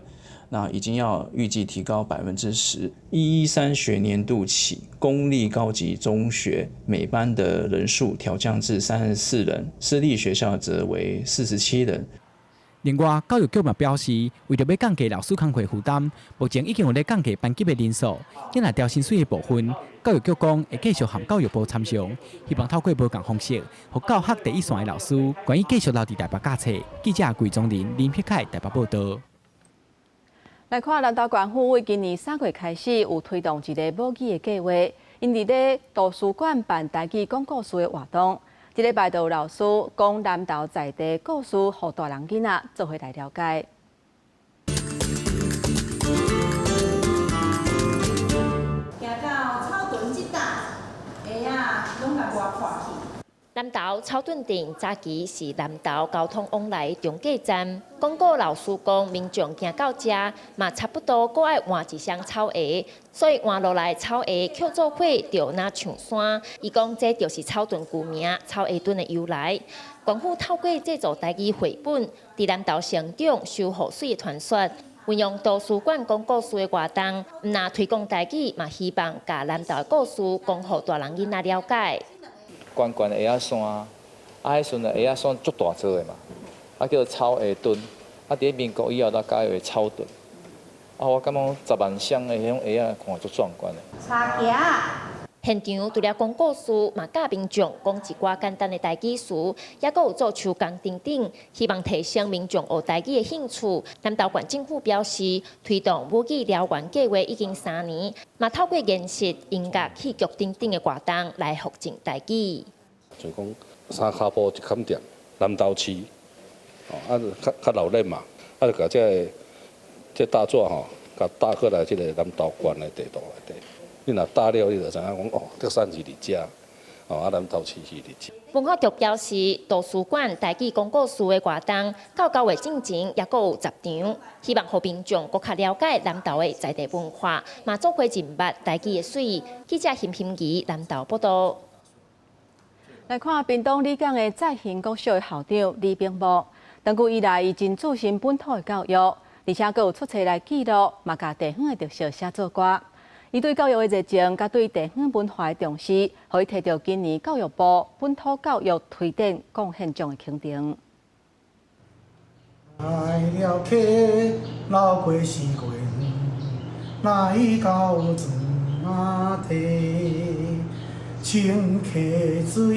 那已經要預計提高10%。113學年度起，公立高級中學每班的人數調降至34人，私立學校則為47人。另外，教育局嘛表示，為著欲降低老師工課負擔，目前已經有咧降低班級的人數。若調薪水的部分，教育局講會繼續和教育部參詳，希望透過無仝方式，予教學第一線的老師願意繼續留佇台北教冊。記者桂宗林、林碧凱台北報道。來看南投縣府為今年三月開始有推動一个母語的計劃，𪜶佇咧圖書館辦台語講故事的活動。這禮拜就有老師講南投在地故事，予大人囡仔做伙來了解。行到草屯這搭，鞋仔攏共我破去。南投草屯鎮早期是南投交通往來中繼站。講古老師講，民眾行到遮嘛，差不多閣愛換一雙草鞋，所以換落來草鞋抾做伙就若像山。伊講這就是草屯舊名草鞋墩的由來。縣府透過製作台語繪本，佇南投成長修護水的傳說，運用圖書館講故事的活動，毋但推廣台語，嘛希望共南投的故事講予大人囡仔了解。懸懸的鞋仔山，啊，彼時陣鞋仔山足大座的嘛，啊叫做草鞋墩，啊佇咧民國以後才改為草屯。啊，我感覺10萬雙的彼種鞋仔看足壯觀的。柴行。現場除了講故事，嘛教民眾講一寡簡單的台語詞，抑閣有做手工等等，希望提升民眾學台語的興趣。南投縣政府表示，推動母語燎原計劃已經三年，嘛透過研習、音樂、戲劇等等的活動來復振台語。就講三跤步一崁點，南投市，哦，啊較較鬧熱嘛，啊就共這个這大紙吼，共搭過來這个南投縣的地圖內底。你若搭了，你就知影講哦，德山是佇遮，哦，啊南投市是佇遮。文化局表示，圖書館台語講故事的活動，到九月進前抑閣有10場，希望予民眾閣較了解南投的在地文化，嘛做伙認捌台語的媠。記者邢欣怡南投報道。來看屏東里港的再興國小的校長李炳模，長久以來伊真注心本土的教育，而且閣有出冊來記錄，嘛共地方的特色寫做歌。伊對教育的熱情，佮對地方文化的重視，予伊提著今年教育部本土教育推展貢獻獎的肯定。來了溪，流過四月來到庄仔地，清溪水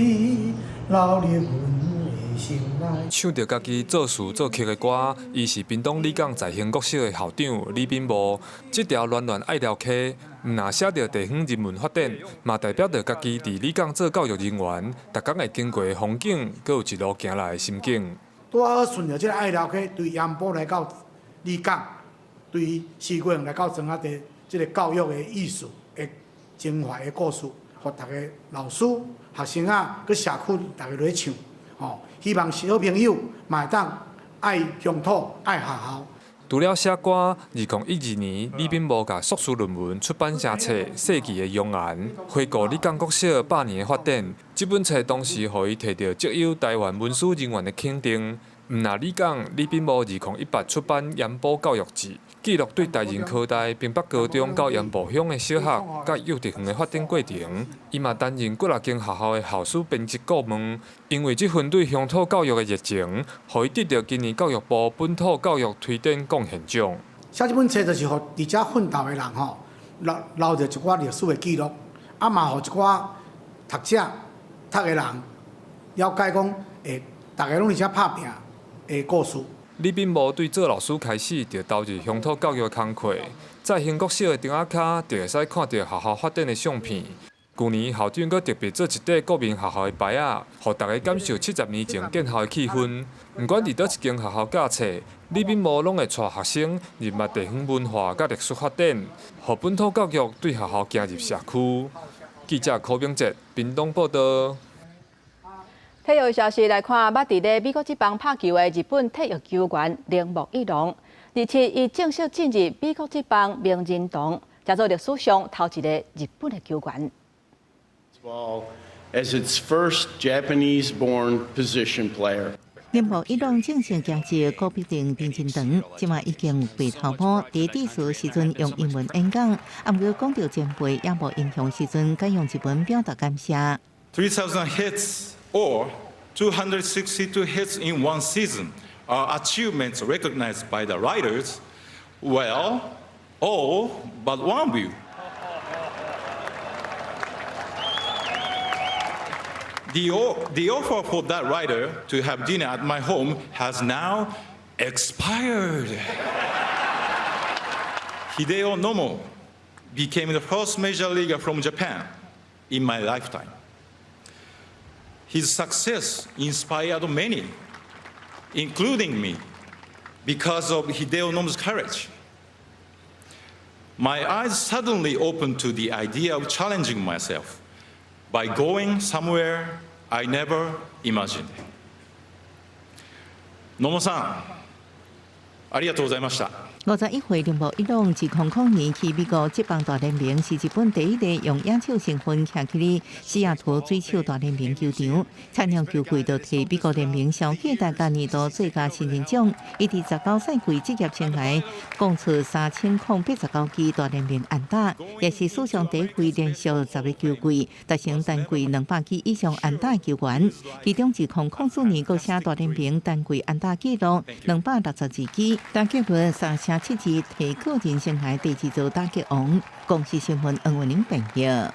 流入阮的心內。唱著家己作詞作曲的歌，伊是屏東里港在興國小的校長李炳模。這條戀戀愛寮溪，毋但寫著地方人文發展，嘛代表著家己佇里港做教育人員，逐工會經過的風景，閣有一路行來的心境。拄好順著這个愛寮溪，對鹽埔來到里港，對四月來到庄仔地，這个教育的意思的精華的故事，予逐个老師、學生仔、佮社區逐个來唱，吼，希望小朋友嘛會當愛鄉土、愛學校。除了寫歌，2012年，李秉模共碩士論文出版成冊《世紀的容顏》，回顧里港國小100年的發展。這本冊當時予伊提著績優臺灣文史人員的肯定。毋若里港，李秉模2018出版《鹽埔教育誌》，記錄對台仁科大、屏北高中到鹽埔鄉的小學、佮幼稚園的發展過程。伊嘛擔任幾若間學校的校史編輯顧問。因為這份對鄉土教育的熱情，予伊得著今年教育部本土教育推展貢獻獎。寫這本冊就是予佇遮奮鬥的人吼，留留著一寡歷史的記錄，啊嘛予一寡讀者讀的人了解講，會逐家攏佇遮拍拚的故事。李秉模對做老師開始就投入鄉土教育的工課，在興國小的燈仔跤就會使看著學校發展的相片。舊年校長閣特別做一塊國民學校的牌仔，予逐家感受70年前建校的氣氛。毋管佇佗一間學校教冊，李秉模攏會帶學生認捌地方文化佮歷史發展，予本土教育對學校行入社區。記者柯炳哲，屏東報導。體育消息來看，捌佇咧美國職棒拍球的日本退役球員鈴木一郎，27伊正式進入美國職棒名人堂，成做歷史上頭一個日本的球員。 As its first Japanese-born position player. 鈴木一郎正式加入高必定名人堂，這馬已經白頭毛。佇致辭時陣用英文演講，毋過講著前輩也無影響時陣，改用日文表達感謝。 3,000 hits or 262 hits in one season are achievements recognized by the writers. Well, all but one of you. The offer for that writer to have dinner at my home has now expired. Hideo Nomo became the first major leaguer from Japan in my lifetime. His success inspired many, including me, because of Hideo Nomo's courage. My eyes suddenly opened to the idea of challenging myself by going somewhere I never imagined. 野茂さん、ありがとうございました。51歲鈴木一郎，2000年去美國職棒大聯盟，是日本第一个用野手身份徛起咧西雅圖水手大聯盟球場，參兩球季就提美國聯盟消費大家年度最佳新人獎。伊佇19賽季職業生涯，攻出3089支大聯盟安打，也是史上第一位連續10個球季達成單季200支以上安打的球員。其中2004年閣寫大聯盟單季安打紀錄262支，打擊率3成72，提個人生涯第二座打擊王。公視新聞黃文玲編譯。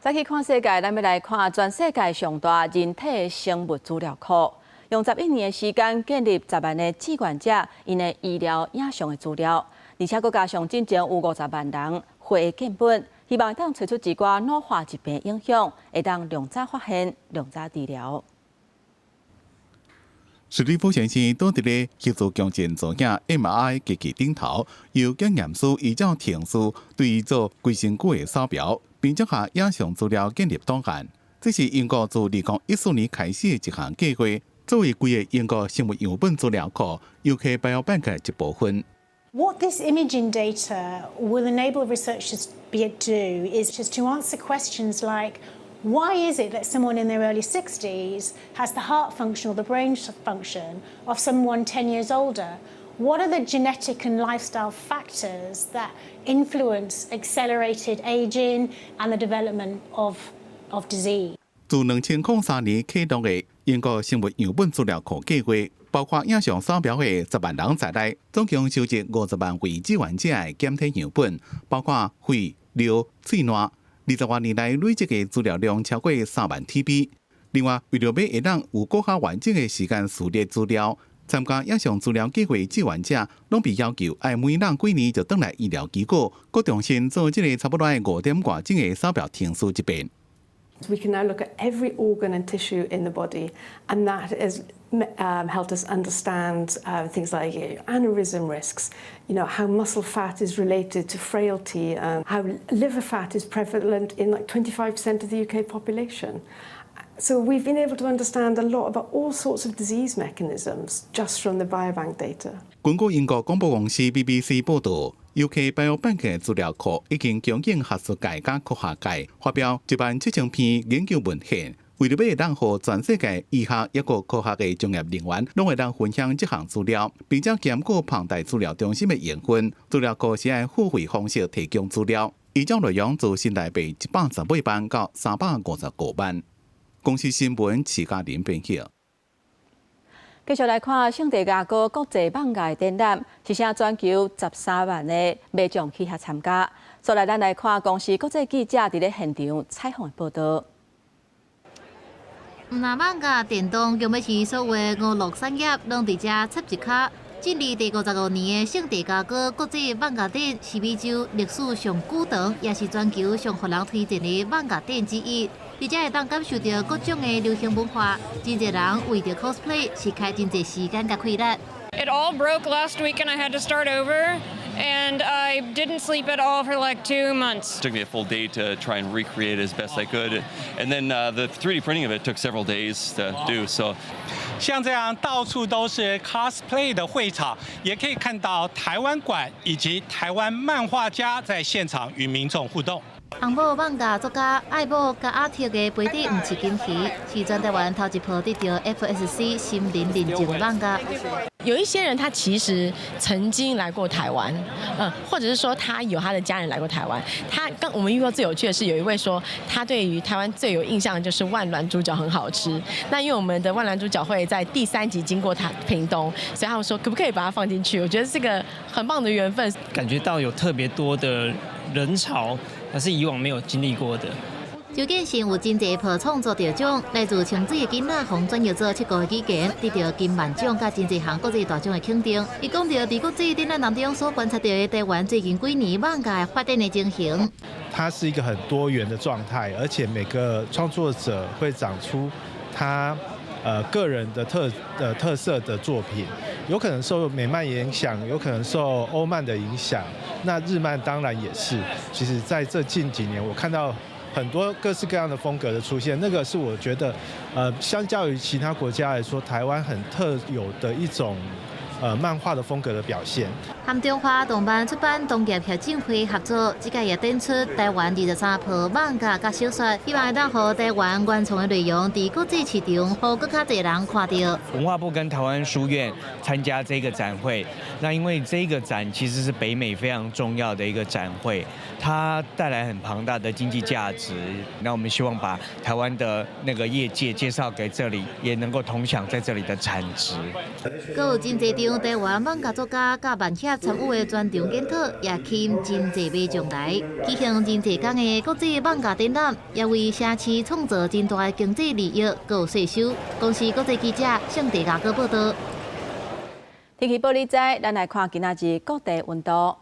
再去看世界，咱欲來看全世界上大人體生物資料庫，用11年的時間建立10萬个志願者𪜶的醫療影像的資料，而且閣加上進前有50萬人血的建本，希望會當揣出一寡腦化疾病影響，會當量早發現、量早治療。史蒂夫先生倒佇咧協助強健造影 MRI 機器頂頭，由檢驗師依照程序對伊做規身軀的掃描，並將下影像資料建立檔案。這是英國自2014年開始的一項計劃，作為規個英國生物樣本資料庫，UK Biobank 的一部分。 What this imaging data will enable researchers to do is just to answer questions like, why is it that someone in their early 60s has the heart function or the brain function of someone 10 years older? What are the genetic and lifestyle factors that influence accelerated aging and the development of disease? 自2003年啟動的英國生物樣本資料庫計劃，包括影像掃描的10萬人在內，總共收集50萬位志願者的檢體樣本，包括血、尿、喙瀾。20多年來累積的資料量超過3萬 TB。另外，為著欲會當有閣較完整的時間序列資料，參加影像資料計劃志願者攏被要求愛每隔幾年就轉來醫療機構，閣重新做這个差不多愛5點外鐘的掃描程序一遍。 We can now look at every organ and tissue in the body, and that has helped us understand things like aneurysm risks, how muscle fat is related to frailty, and how liver fat is prevalent in like 25% of the UK population. So we've been able to understand a lot about all sorts of disease mechanisms just from the biobank data. 根據英國廣播公司 BBC 報導，UK Biobank 資料庫已經供應學術界佮科學界發表17,000篇研究文獻，為著欲當予全世界醫學抑閣科學的專業人員，攏會當分享這項資料，並且兼顧龐大資料中心的營運。資料庫是按付費方式提供資料，依照內容自新台幣118萬到355萬。公視新聞徐嘉玲編譯。繼續來看聖地亞哥國際漫畫展覽，是啥全球13萬的民眾去遐參加。所來，咱來看公視國際記者佇咧現場採訪的報導。毋但漫畫、電動，共欲是所有娛樂產業，攏佇遮插一跤。進入第55年的聖地亞哥國際漫畫展，是美洲歷史上古長，也是全球上予人推薦的漫畫展之一。而且會當感受著各種的流行文化，真濟人為著 cosplay 是開真濟時間佮氣力。 It all broke last week and I had to start over, and I didn't sleep at all for like 2 months. It took me a full day to try and recreate it as best I could, and then the 3D printing of it took several days to do. So，像這樣到處都是 cosplay 的會場，也可以看到台灣館以及台灣漫畫家在現場與民眾互動。紅某漫畫作家艾姆佮阿特的杯底毋是金魚，是全台灣頭一部得著 FSC 森林認證的漫畫。有一些人他其實曾經來過台灣，或者是說他有他的家人來過台灣。他剛我們遇過最有趣的是，有一位說他對於台灣最有印象的就是萬巒豬腳很好吃。那因為我們的萬巒豬腳會在第三集經過他屏東，所以他們說可不可以把它放進去？我覺得這個很棒的緣分。感覺到有特別多的人潮，那是以往沒有經歷過的。周建新有真濟部創作得獎，來自清水的囡仔予轉譯做七個語言，得著金漫獎佮真濟項國際大獎的肯定。伊講著佇國際展覽當中所觀察著的台灣最近幾年漫畫發展的情形。它是一個很多元的狀態，而且每個創作者會長出他個人的特色的作品，有可能受美漫影響，有可能受歐漫的影響，那日漫當然也是。其實在這近幾年，我看到很多各式各樣的風格的出現，那個是我覺得，相較於其他國家來說，台灣很特有的一種漫畫的風格的表現。和中華動漫出版同業協進會合作，這屆也展出台灣23部漫畫佮小說，希望會當予台灣原創的內容佇國際市場，予閣較濟人看著。文化部跟台灣書院參加這個展會，那因為這個展其實是北美非常重要的一個展會，它帶來很龐大的經濟價值。那我們希望把台灣的那個業界介紹給這裡，也能夠同享在這裡的產值。閣有真濟場台灣漫畫作家佮漫協參與的專場研討，也吸引真濟民眾來舉行真濟工的國際漫畫展覽，也為城市創造真大的經濟利益，閣有稅收。公視國際記者聖地亞哥報導。天氣報你知，咱來看今仔日各地溫度。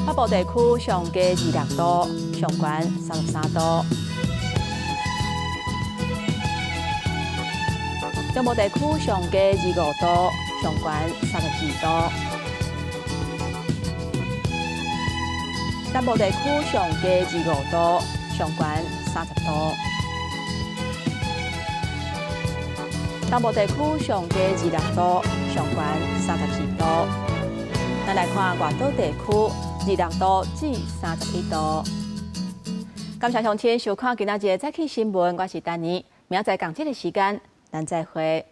北部地區上低26度，上懸33度。中部地區上低25度，上懸32度。南部地區上低25度，上懸30度。東部地區上低26度，上懸34度。咱來看外島地區，26度至31度。感謝鄉親收看今仔日的早起新聞，我是丹妮，明仔載仝這个時間，咱再會。